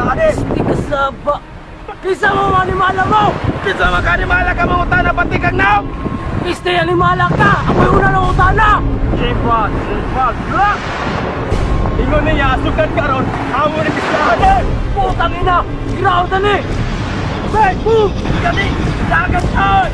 Ani! Di kasaba. Kinsa mo manimala mo? Kinsa man ka animala ka mangutana pati kang naong? Este animala ka! Ako'y una ng utana! Chifa, chifa, la! Ingon niya, asukan karon, amo ni pistahan! Putang ina! Ground na ni! Hey, boom! Kani, dagat ay!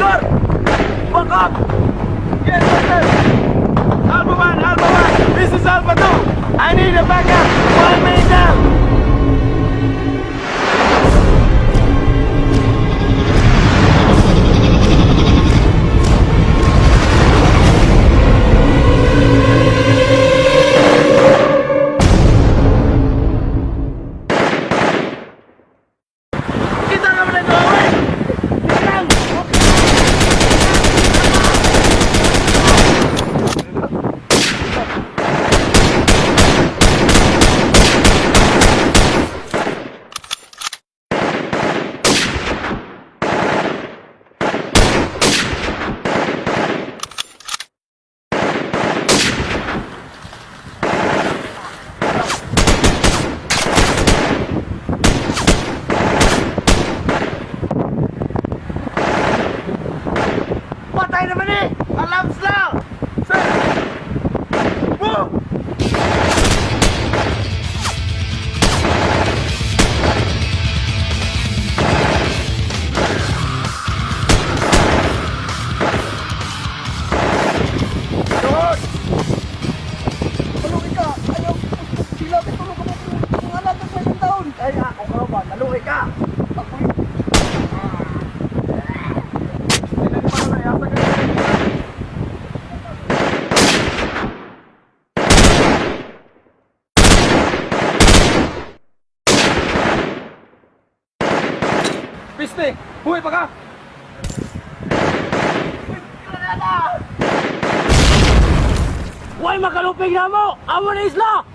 Dar! Back up! Yes, sir! Alpha 1, Alpha 1! This is Alpha 2! I need a backup! 1 minute down! Kita naman na ito, eh! Patay naman eh! Alarms lang! Sir! Boom! Tuhod! Tulog ka! Ayaw! Sila! Tulog ka mo! Ang anak ka sa isang taon! Ay, ako ka ba? Naluhi ka! Ako'y Piste! Buhay pa ka! Huwag makalupig na mo! Amo na isla!